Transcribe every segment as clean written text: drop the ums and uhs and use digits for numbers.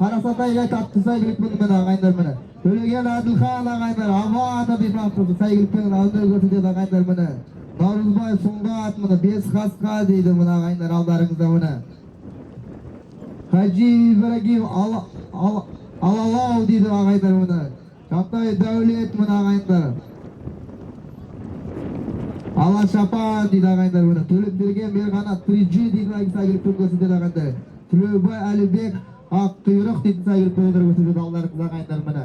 Қарасатай атты сәйгүлікпен міне ағайындар міне. Төлеген Әділхан ағайындар, Авана дейтін атты сәйгүлікпен өнер көрсетеді ағайындар міне. Наурызбай Сұңғат міне, бес қасқа дейді міне ағайындар алдарыңызда міне. Хажи Ибрагим Алалау дейді ағайындар міне. Жантай Дәулет міне ағайындар. Ала Шапан дейді ағайындар міне. Төлепберген Берғанат 3G дейтін сәйгүлікпен көрсетеді ағайындар. Тілеубай Әлібек Ақ құйрық дейтін сәйгүлікпен өнер көрсетеді алдарыңызда ағайындар міне.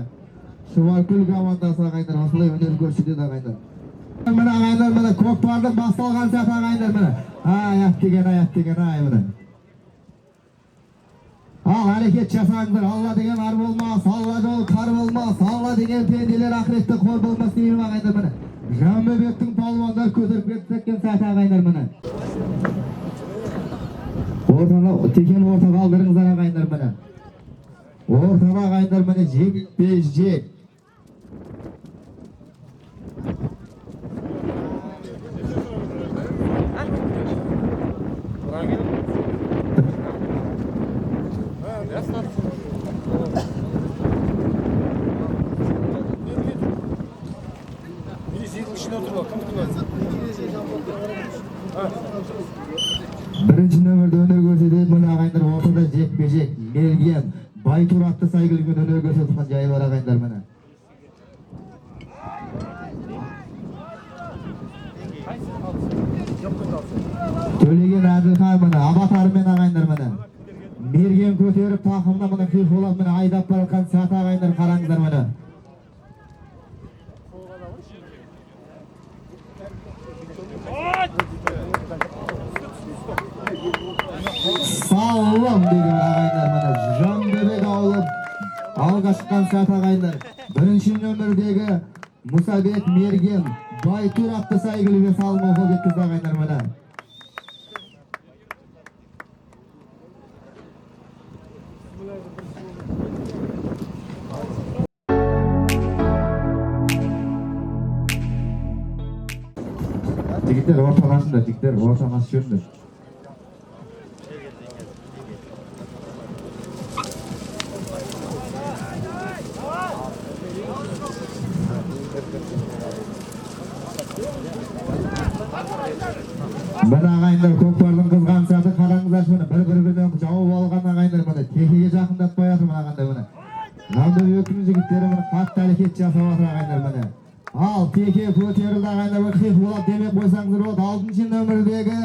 Шұбаркөл командасы ағайындар осылай өнер көрсетеді ағайындар. Міне ағайындар міне көкпардың басталған сәті ағайындар міне. Ай аттеген ай аттеген ай міне. Ал әрекет жасаңыздар, Алла деген ар болмас, Алла жолы тар болмас, Алла деген пенделер ақыретте қор болмас деймін ағайындар міне. Жанбөбектің палуандар көтеріп кеткен сәті ағайындар міне. Ортаны текені ортаға алдырыңыздар ағайындар міне. Ортада ағайындар міне жекпе-жек. Бірінші нөмірде өнер көрсетеді міне ағайындар ортада жекпе-жек Мерген Байтур атты сәйгүлікпен өнер көрсетіп жатқан жайы бар ағайындар міне. Төлеген Әділхан міне аватарымен ағайындар міне. Мерген көтеріп тақымына міне қиқулап міне айдап бара жатқан сәт ағайындар қараңыздар міне. Салым деген ағайындар міне Жанбөбек ауылы алға шыққан сәт ағайындар. Бірінші нөмірдегі Мұсабек Мерген Байтур атты сәйгүлігіне салым қол жеткізді ағайындар міне. Жігіттер ортаға ашыңдар, жігіттер ортаға ашып жіберіңдер. Міне ағайындар көкпардың қызған сәті қараңыздаршы міне бір-бірімен жауып алған ағайындар міне текеге жақындатпай жатыр мына ағайындар міне. Жанбөбектің жігіттері міне қатты әрекет жасап жатыр ағайындар міне. Ал теке көтерілді ағайындар міне қиқулап демеп қойсаңыздар болады. 6-шы нөмірдегі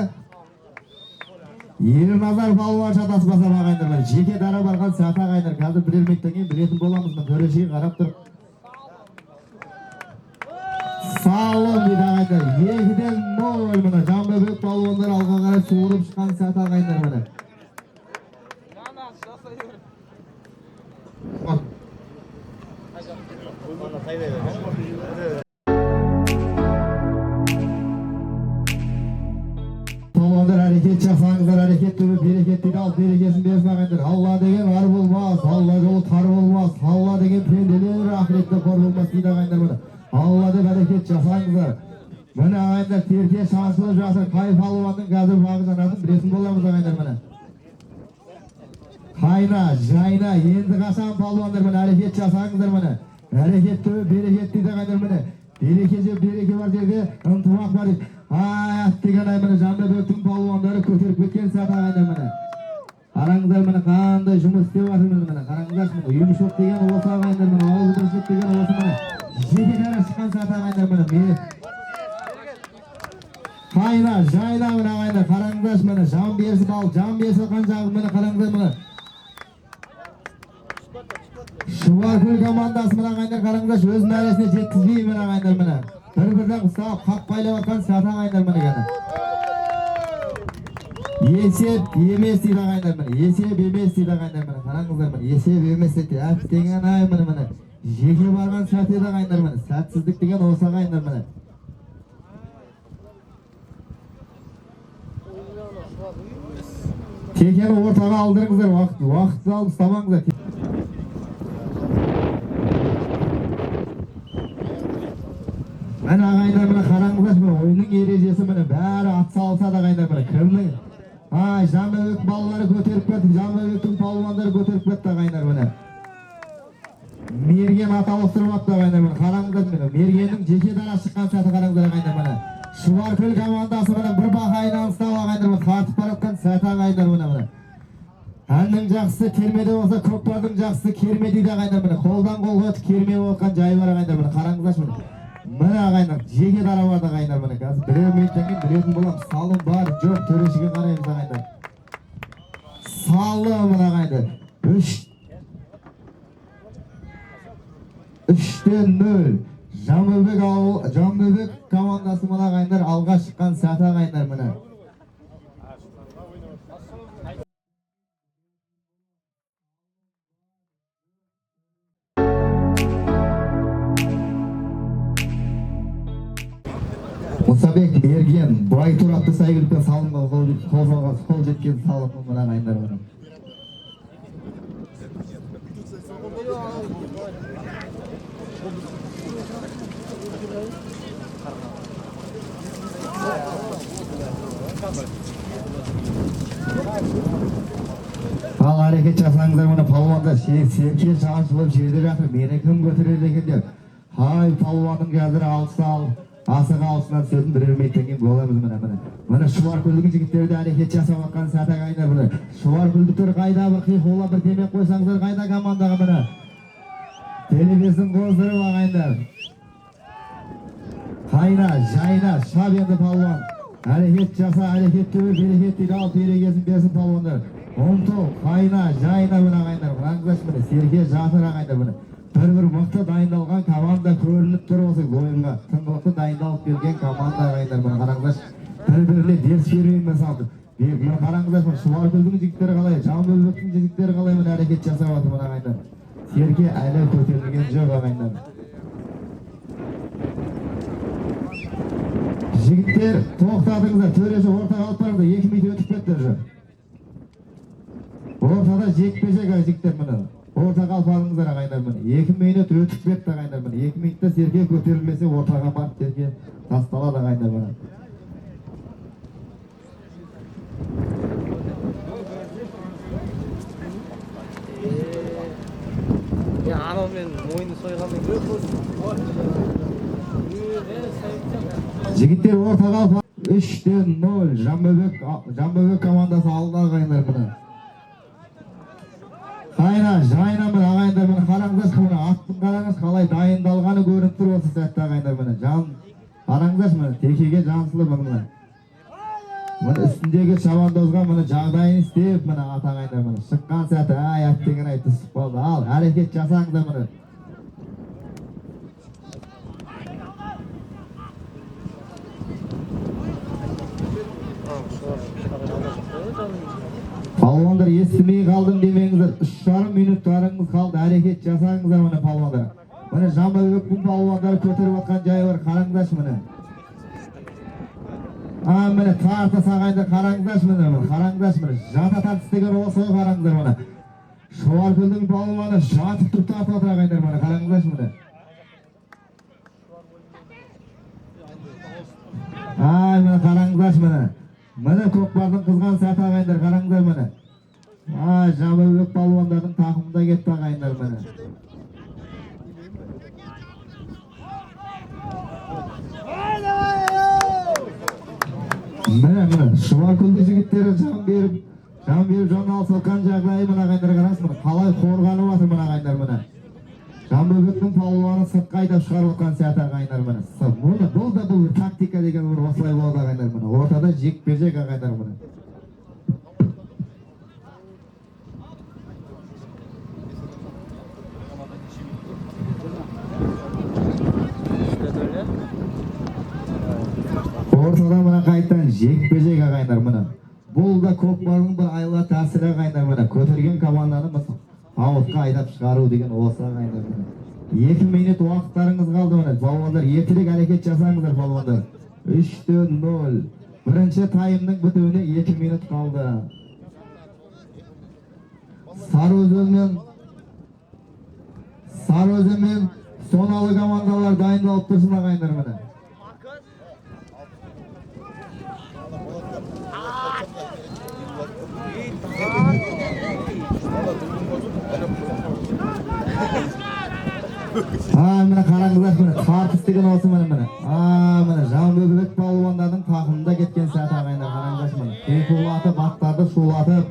Ерназар палуан шатаспасам ағайындар міне жеке дара барған сәті ағайындар қазір бірер минуттан кейін білетін боламыз міне төрешіге қарап тұр. Салым дейді ағайындар. 2-0 міне Жанбөбек палуандар алға қарай суырып шыққан сәт ағайындар міне. Палуандар әрекет жасаңыздар, әрекет түбі берекет дейді. Ал берекесін берсін ағайындар. Алла деген ар болмас, Алла жолы тар болмас, Алла деген пенделер ақыретте қор болмас дейді ағайындар міне. Алла деп әрекет жасаңыздар. Міне ағайындар терке шашылып жатыр. Қай палуанның қазір бағы жанатынын білетін боламыз ағайындар міне. Қайна, жайна, енді қашан палуандар міне әрекет жасаңыздар міне. Әрекет түбі берекет дейді ағайындар міне. Береке жеп береке бар жерде ынтымақ бар дейді. Ай, аттеген ай міне Жанбөбектің палуандары көтеріп кеткен сәт ағайындар міне. Қараңыздар міне қандай жұмыс істеп жатыр міне міне. Қараңыздаршы міне ұйымшылық деген осы ағайындар міне, ауызбіршілік деген осы міне. Жеке дара шыққан сәт ағайындар міне. Қайна, жайна міне ағайындар қараңыздаршы міне жан берісіп ал, жан берісіп алған жағы міне қараңыздар міне. Шұбаркөл командасы міне ағайындар қараңыздаршы өз мәресіне жеткізбей міне ағайындар міне. Бір-бірден ұстап қақпайлап жатқан сәт ағайындар міне кәні. Есеп емес дейді ағайындар міне. Есеп емес дейді ағайындар міне. Қараңыздар міне есеп емес дейді. Әттеген ай міне міне. Жеке барған сәт еді ағайындар міне. Сәтсіздік деген осы ағайындар міне. Текені ортаға алдырыңыздар, уақыт алып ұстамаңыздар. Міне ағайындар міне қараңыздаршы міне ойынның ережесі міне бәрі ат салысады ағайындар міне кімнің Ай, Жанбөбек балалары көтеріп кетті, Жанбөбектің палуандары көтеріп кетті ағайындар міне. Мерген ат ауыстырып атты ағайындар міне. Қараңыздар міне. Мергеннің жеке дара шыққан сәті қараңыздар ағайындар міне. Шұбаркөл командасы міне бір бақайынан ұстап ағайындар міне тартып бара жатқан сәті ағайындар міне міне. Әннің жақсысы термеде болса, көкпардың жақсысы керме дейді ағайындар міне. Қолдан қолға өтіп керме болып жатқан жайы бар ағайындар міне. Қараңыздаршы міне. Міне ағайындар, жеке дара бар ағайындар міне. Қазір бірер минуттан кейін білетін боламыз. Салым бар, жоқ, төрешіге қараймыз ағайындар. Салым міне ағайындар. 3-0. Жанбөбек ауыл, Жанбөбек командасы мына ағайындар алға шыққан сәті ағайындар міне. Мұсабек Мерген Байтур атты сәйгүлікпен салымға қол жеткен салымы мына ағайындар міне. Ал әрекет жасаңыздар міне палуандар серке шаншылып жерде жатыр. Мені кім көтереді екен деп. Хай, палуанның қазір алысы ал, асығы алысынан түсетін бірер минуттан кейін боламыз міне міне. Міне Шұбаркөлдің жігіттері де әрекет жасап жатқан сәт ағайындар міне. Шұбаркөлдіктер қайда, бір қиқулап бір демеп қойсаңыздар қайда командаға міне. Телевизорын қоздырып ағайындар. Қайна, жайна, шап енді палуан. Әрекет жаса, әрекет түбі берекет дейді, ал берекесін берсін палуандар. Ұмтыл, қайна, жайна міне ағайындар. Қараңыздаршы міне, серке жатыр ағайындар міне. Бір-бір мықты дайындалған команда көрініп тұр осы ойынға. Тыңғылықты дайындалып келген команда ағайындар міне қараңыздаршы. Бір-біріне дерс бермей мысалы. Міне қараңыздаршы міне, Шұбаркөлдің жігіттері қалай, Жанбөбектің жігіттері қалай міне әрекет жасап жатыр міне ағайындар. Серке әлі көтерілген жоқ ағайындар. Жігіттер тоқтатыңыздар, төреші ортаға алып барыңыздар, 2 минут өтіп кетті уже. Ортада жекпе-жек жігіттер міне. Ортаға алып барыңыздар ағайындар міне. 2 минут өтіп кетті ағайындар міне. 2 минутта серке көтерілмесе ортаға барып серке тасталады ағайындар міне. Я анаумен мойны сойғанмен Жігіттер ортаға алып 3-0 Жанбөбек командасы алда ағайындар міне. Қайна, жайна міне ағайындар міне қараңыздаршы міне аттың қараңыз қалай дайындалғаны көрініп тұр осы сәтте ағайындар міне. Жан қараңыздаршы міне текеге жансылы міне. Міне үстіндегі шабандозға міне жағдайын істеп міне ат ағайындар міне шыққан сәті ай әттеген ай түсіп қалды. Ал әрекет жасаңыздар міне. Палуандар естімей қалдым демеңіздер. 3,5 минуттарыңыз қалды. Әрекет жасаңыздар міне палуандар. Міне Жанбөбектің палуандары көтеріп жатқан жайы бар. Қараңыздаршы міне. А міне тартыс ағайындар қараңыздаршы міне. Қараңыздаршы міне. Жата тартыс деген осы ғой қараңыздар міне. Шұбаркөлдің палуаны жатып тұрып тартып жатыр ағайындар міне. Қараңыздаршы міне. Ай міне қараңыздаршы міне. Міне көкпардың қызған сәті ағайындар қараңыздар міне. Ай Жанбөбек палуандардың тақымында кетті ағайындар міне. Міне міне Шұбаркөлдің жігіттері жан беріп, жан беріп жан алысып жатқан жағдайы міне ағайындар қараңыз міне қалай қорғанып жатыр міне ағайындар міне. Жанбөбектің палуаны сыртқа айдап шығарып жатқан сәті ағайындар міне. Мұны бұл да бұл тактика деген бір осылай болады ағайындар міне. Ортада жекпе-жек ағайындар міне. Ортада мына қайтадан жекпе-жек ағайындар міне. Бұл да көкпардың бір айла тәсілі ағайындар міне. Көтерген команданы ауытқа айдап шығару деген осы ағайындар міне. 2 минут уақыттарыңыз қалды міне. Палуандар ертерек әрекет жасаңыздар палуандар. 3-0. Бірінші таймның бітуіне 2 минут қалды. Сарыөзен мен Соналы командалар дайындалып тұрсын ағайындар міне. А, міне қараңыздар, міне тартыс деген осы, міне, міне. А, міне Жанбөбек палуандардың тақымында кеткен сәт, ағайындар, қараңыздаршы, міне. Қиқулатып, аттарды шулатып,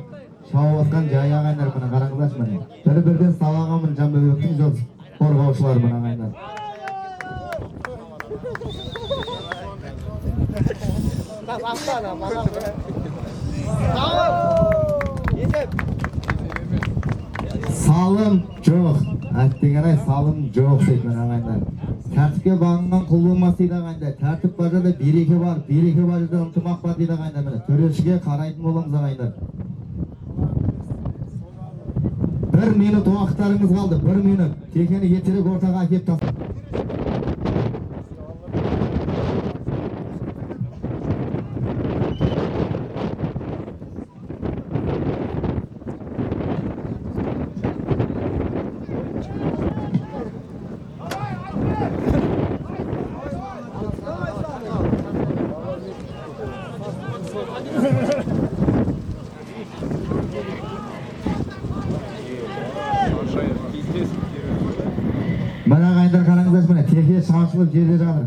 шауып жатқан жай, ағайындар, міне қараңыздаршы, міне. Бір-бірден сабаған, міне, Жанбөбектің жоқ қорғаушылары, міне, ағайындар. Астана, бала. Tamam. Есеп. Салым жоқ. Әттеген-ай, салым жоқ дейді, міне, ағайындар. Тәртіпке бағынған құл болмас дейді, ағайындар. Тәртіп бар жерде береке бар, береке бар жерде ынтымақ бар дейді, ағайындар, міне. Төрешіге қарайтын боламыз, ағайындар. Бір минут уақыттарыңыз қалды, бір минут. Текені ертерек ортаға әкеп тас. Міне, ағайындар, қараңыздаршы, міне, теке шаншылып жерде жатыр.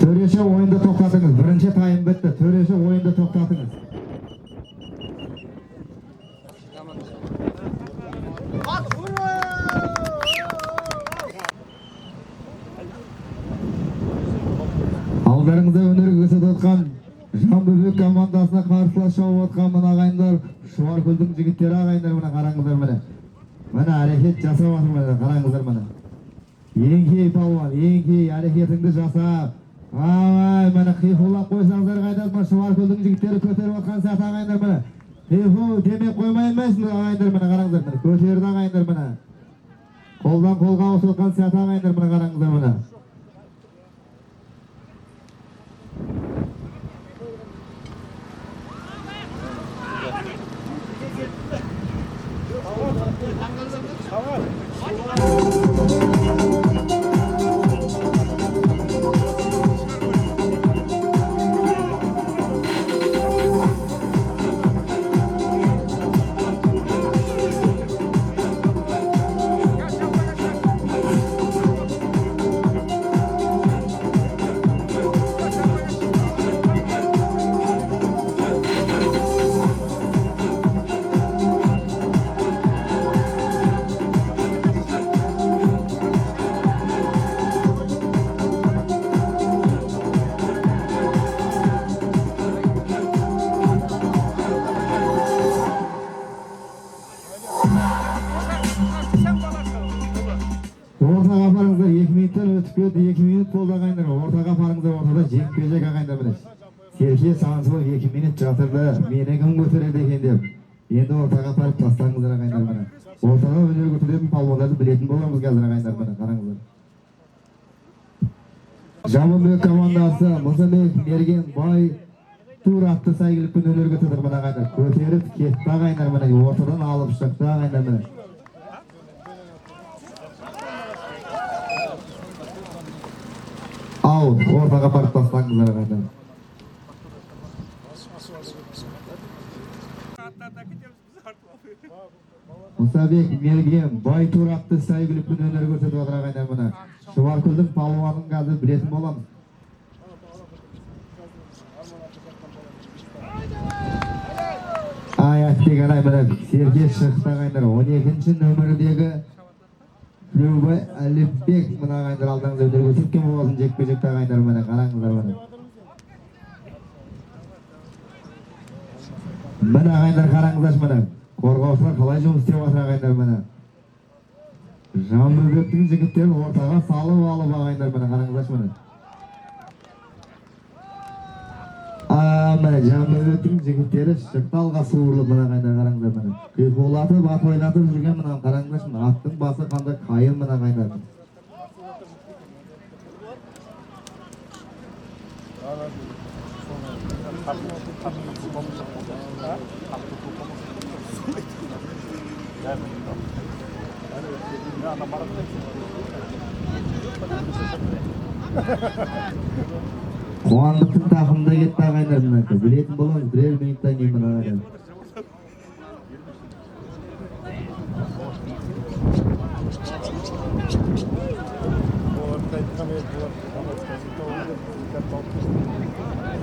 Төреші, ойынды тоқтатыңыз. Бірінші тайм бітті. Төреші, ойынды тоқтатыңыз. At vur. Алдарыңызда өнер көрсетіп жатқан Жанбөбек командасына қарсылас шауып жатқан, мына, ағайындар, Шұбаркөлдің жігіттері, ағайындар, міне қараңыздар, міне. Міне әрекет жасап жатыр, міне қараңыздар, міне. Еңкей, палуан, еңкей, әрекетіңді жаса. Ай, міне қиқулап қойсаңыздар қайда, мына Шұбаркөлдің жігіттері көтеріп жатқан сәт, ағайындар, міне. Қиқу демеп қоймай емессіңдер, ағайындар, міне қараңыздар, міне көтерді, ағайындар, міне. Қолдан қолға ауысып жатқан сәт, ағайындар, міне қараңыздар, міне. Ортаға апарыңыздар, 2 минуттан өтіп кетті, 2 минут болды, ағайындар. Ортаға апарыңыздар, ортада жекпе жек, ағайындар, міне. Серке шаншылып 2 минут жатырды, мені кім көтереді екен деп. Енді ортаға апарып тастаңыздар, ағайындар, міне. Ортаға өнер көрсететін палуандарды білетін боламыз қазір, ағайындар, міне қараңыздар. Жаманбек командасы Мұсабек Мерген Бай тур атты сәйгүлікпен өнер көрсетіп, міне, ағайындар. Көтеріп кетті, ағайындар, міне, ортадан алып шықты, ағайындар, міне. Аут, ортаға апарып тастаңыздар, ағайындар. Мұсабек Мерген Байтур атты сәйгүлікпен өнер көрсетіп жатыр, ағайындар, міне. Шұбаркөлдің палуанын қазір білетін боламыз. Ай, әттеген ай, міне серке шықты, ағайындар. 12 нөмірдегі Тілеубай Әліпбек, мына, ағайындар, алдарыңызда өнер көрсеткен болатын жекпе жекте, ағайындар, міне қараңыздар, міне. Міне, ағайындар, қараңыздаршы, міне. Қорғаушылар қалай жұмыс істеп жатыр, ағайындар, міне. Жанбөбектің жігіттерін ортаға салып алып, ағайындар, міне қараңыздаршы, міне. А, міне Жанбөбектің жігіттері шықты алға суырылып, міне, ағайындар, қараңыздар, міне. Қиқулатып, ат ойлатып жүрген, мына қараңыздаршы, міне, аттың басы қандай қайым, міне, ағайындар. Қуандықтың тақымында кетті, ағайындар, мына білетін боламыз бірер минуттан кейін, мына ағайындар.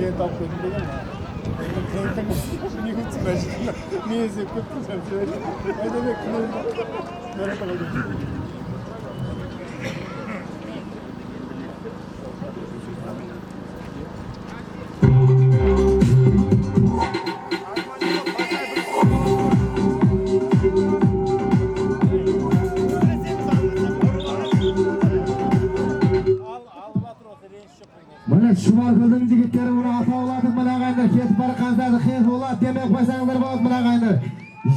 Клиент алып қойдым деген. Клиенттің не іздеп кеттің? Айдабек. Міне, Шұбаркөлдің жігіттері, мұны атауладық, мына ағайындар, кетіп бара жатқан Хезболла демей қойсаңыздар болады, мына ағайындар.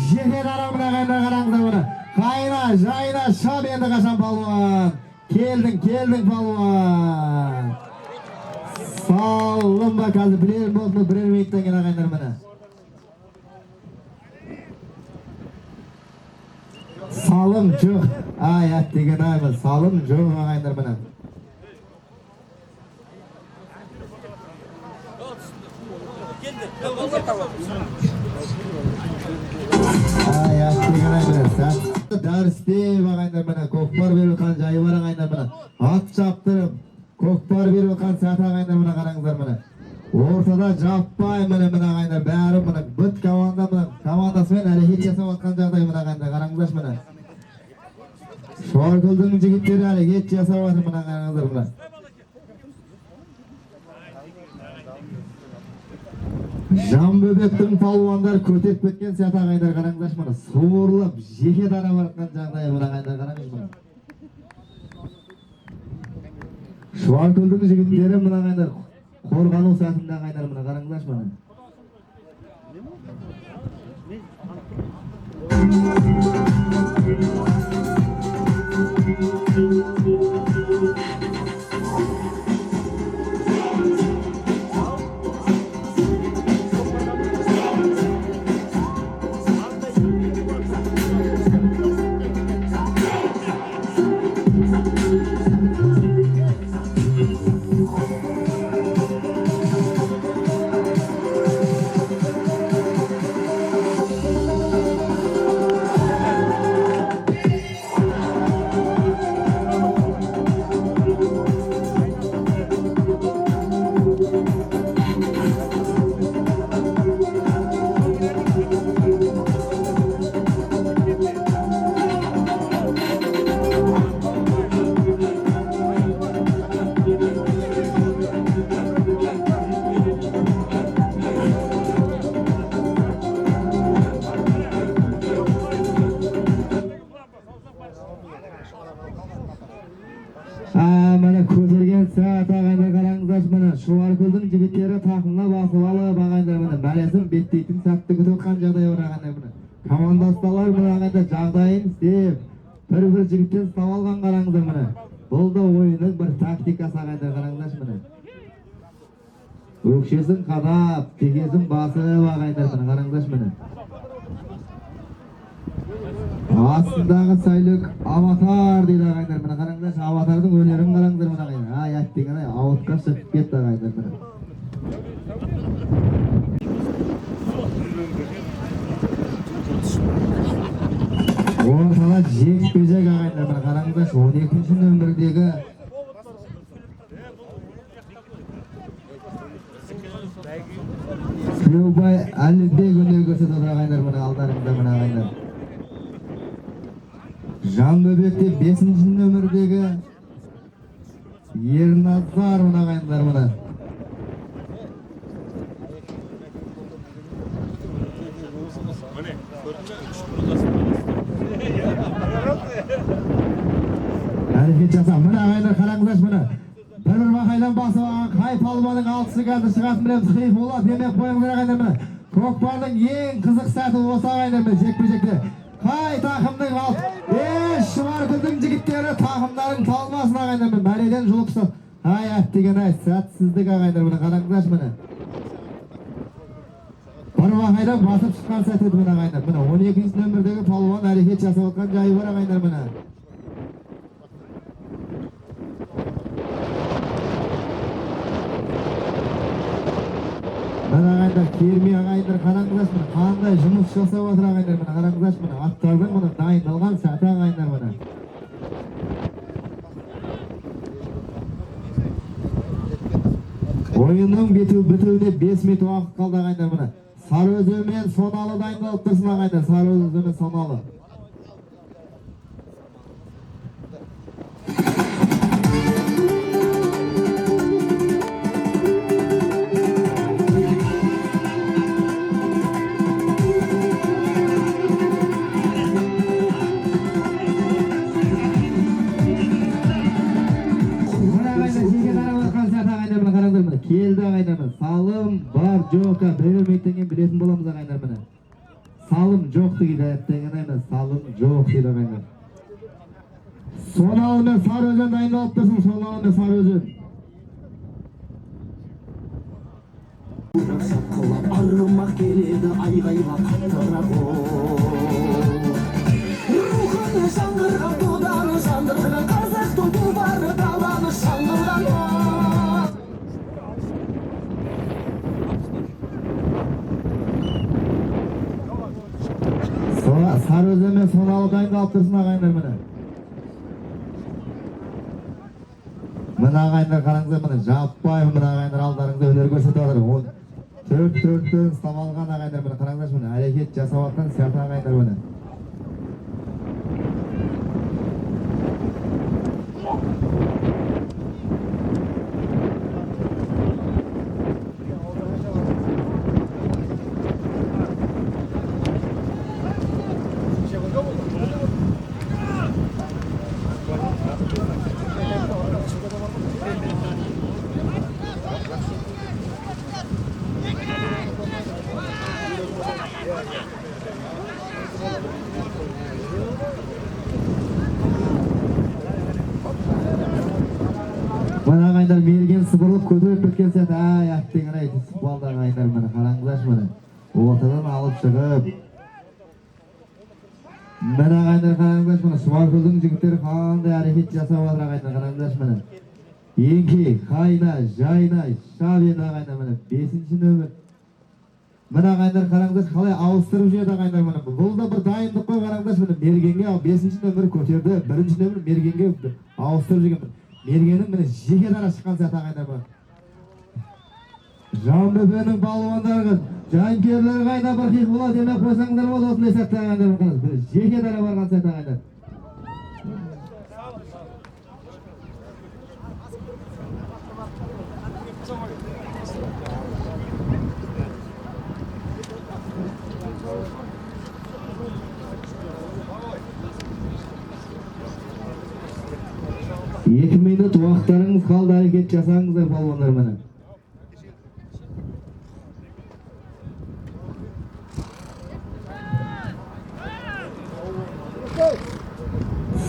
Жеке дара, мына ағайындар, қараңыздар, міне. Қайна, жайна, шап енді қашан, палуан. Келдің, келдің, палуан. Салым ба, қазір бірер болды, бірер минуттан кейін, ағайындар, міне. Салым жоқ. Ай, әттеген ай, салым жоқ, ағайындар, міне. Ай, әттеген ай, міне, сәт дәрістеп, ағайындар, міне, көкпар беріп жатқан жайы бар, ағайындар, міне. Ат шаптырып, көкпар беріп жатқан сәт, ағайындар, міне, қараңыздар, міне. Ортада жаппай, міне, міне, ағайындар, бәрі, міне, бүт команда, міне, командасымен әрекет жасап жатқан жағдай, міне, ағайындар, қараңыздаршы, міне. Шұбаркөлдің жігіттері әрекет жасап жатыр, міне, қараңыздар, міне. Жанбөбектің палуандар көтеріп кеткен сәт, ағайындар, қараңыздаршы, міне, суырылып жеке дара баратқан жағдайы, мына ағайындар, қараңыз, міне. Шұбаркөлдің жігіттері, мына ағайындар, қорғану сәтінде, ағайындар, мына қараңыздаршы, міне. Міне, көтерген сәт, ағайындар, қараңыздаршы, міне, Шұбаркөлдің жігіттері тақымына басып алып, ағайындар, міне, мәресін беттейтін сәтті күтіп отқан жағдай бар, ағайындар, міне. Командасталар, міне, ағайындар, жағдайын істеп, бір-бір жігіттен ұстап алған, қараңыздар, міне. Бұл да ойынның бір тактикасы, ағайындар, қараңыздаршы, міне. Өкшесін қадап, текесін басып, ағайындар, міне, қараңыздаршы, міне. Астындағы сәйлік аватар дейді, ағайындар, міне, қараңыздаршы, аватардың өнерін қараңыздар, міне, ағайындар. Ай, әттеген ай, ауытқа шығып кетті, ағайындар, міне. Ортада жекпе-жек, ағайындар, міне, қараңыздаршы, 12 нөмірдегі Тілеубай Әлібек өнер көрсетіп отыр, ағайындар, міне, алдарыңызда, міне, ағайындар. Жанбөбекте 5 нөмірдегі Ерназар, мына ағайындар, міне. Әрекет жаса. Міне, ағайындар, қараңыздаршы, міне. Бір-бір мақайдан басып алған қай палуанның алтысы қазір шығатын білеміз. Хейфолла демек қойыңыздар, ағайындар, міне. Көкпардың ең қызық сәті осы, ағайындар, міне, жекпе-жекте. Қай тақымның алты? Шұбаркөлдің жігіттері тақымдарын талмасын, ағайындар, міне, мәреден жұлып тастады. Ай, әттеген ай, сәтсіздік, ағайындар, міне, қараңыздаршы, міне. Бір мақайдан басып шыққан сәт еді, міне, ағайындар. Міне, 12 нөмірдегі палуан әрекет жасап отқан жайы бар, ағайындар, міне. Мына ағайындар, керме ағайындар, қараңыздаршы, міне қандай жұмыс жасап жатыр ағайындар, міне қараңыздаршы, міне аттардың міне дайындалған сәті ағайындар, міне. Ойынның бітуіне 5 минут уақыт қалды ағайындар, міне. Сарыөзен мен Соналы дайындалып тұрсын ағайындар, Сарыөзен мен Соналы. Мына ағайындар жеке тарап жатқан сәт ағайындар, міне қараңдар, міне келді ағайындар, міне салым бар жоқ бірер минуттан кейін білетін боламыз ағайындар, міне. Салым жоқ дейді әттеген ай, міне салым жоқ дейді ағайындар. Соналы мен Сарыөзен дайындалып тұрсын, Соналы мен Сарыөзен. Шапқылап арғымақ келеді айғайлап қаттырақ рухын жаңғырған доданы жандырған қазақтың тұлпары даланы шаңғырған. Сарыөзен мен Соналы дайындалып тұрсын ағайындар, міне. Мына ағайындар қараңыздар, міне жаппай мына ағайындар алдарыңызда өнер көрсетіп жатыр. Он төрт төрттен ұстап алған ағайындар, міне қараңыздаршы, міне әрекет жасап жатқан сияқты ағайындар, міне. Мына ағайындар мерген сыбырлып көтеріп кеткен сияқты. Ай, әттеген ай, түсіп қалды ағайындар, міне қараңыздаршы, міне. Ортадан алып шығып. Мына ағайындар қараңыздаршы, міне Шұбаркөлдің жігіттері қандай әрекет жасап жатыр ағайындар, қараңыздаршы, міне. Еңкей, қайна, жайна, шабен ағайындар, міне 5-ші нөмір. Мына ағайындар қараңыздаршы, қалай ауыстырып жіберді ағайындар, міне. Бұл да бір дайындық қой, қараңыздаршы, міне мергенге 5-ші нөмір көтерді, 1-ші нөмір мергенге ауыстырып жіберген. Мергеннің міне жеке дара шыққан сияқты ағайындар, міне. Жанбөпенің балуандары, жанкүйерлері қайда бір қиық болады демей қойсаңыздар болады осындай сәтте ағайындар, міне қараңыз, жеке дара барған сәт ағайындар. 2 минут уақыттарыңыз қалды, әрекет жасаңыздар балуандар, міне.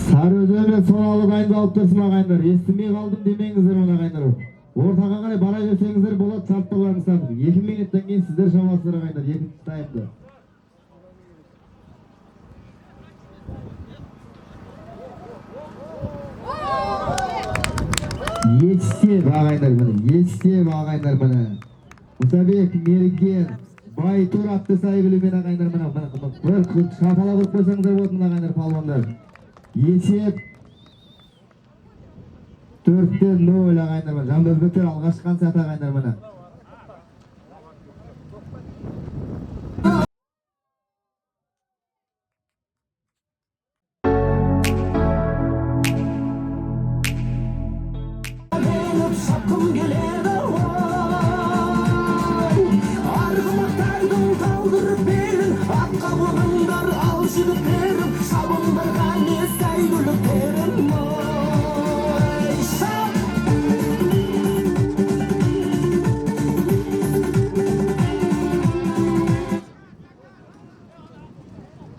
Сарыөзен мен Соналы дайындалып тұрсын ағайындар. Естімей қалдым демеңіздер оны ағайындар. Ортаға қарай бара берсеңіздер болады, шарттыларыңыз тартып. 2 минуттан кейін сіздер шабасыздар ағайындар, екінші таймды. Есеп ағайындар, міне, есеп ағайындар, міне. Мұсабек Мерген, Байтур атты сайгүлімен ағайындар, міне, міне, бір шапалақ ұрып қойсаңыздар болады, мына ағайындар палуандар. Есеп 4-0 ағайындар, міне. Жанбөбектер алға шыққан сәт ағайындар, міне. Шапқым келеді ой, арғымақтардың талдырып белін, атқа қоныңдар ал жігіттерім, шабыңдар қане сәйгүліктерім ой, шап!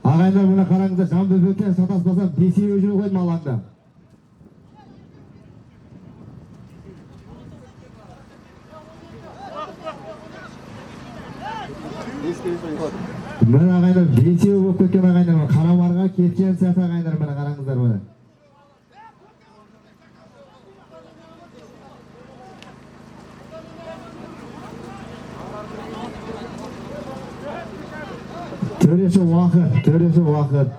Ағайындар, мына қараңыздар, Жанбөбектен шатаспасам бесеуі жүр ғой алаңда. Мына ағайындар бесеуі болып кеткен ағайындар, мына Қарамарға кеткен сияқты ағайындар, мына қараңыздар, міне. Төреші, уақыт, төреші, уақыт.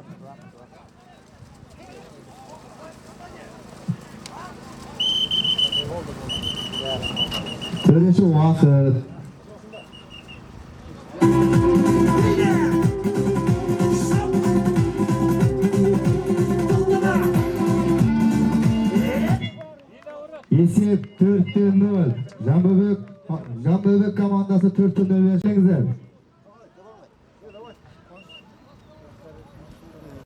Төреші, уақыт. Есеп 4-0. Жанбөбек, Жанбөбек командасы 4-0 берсеңіздер.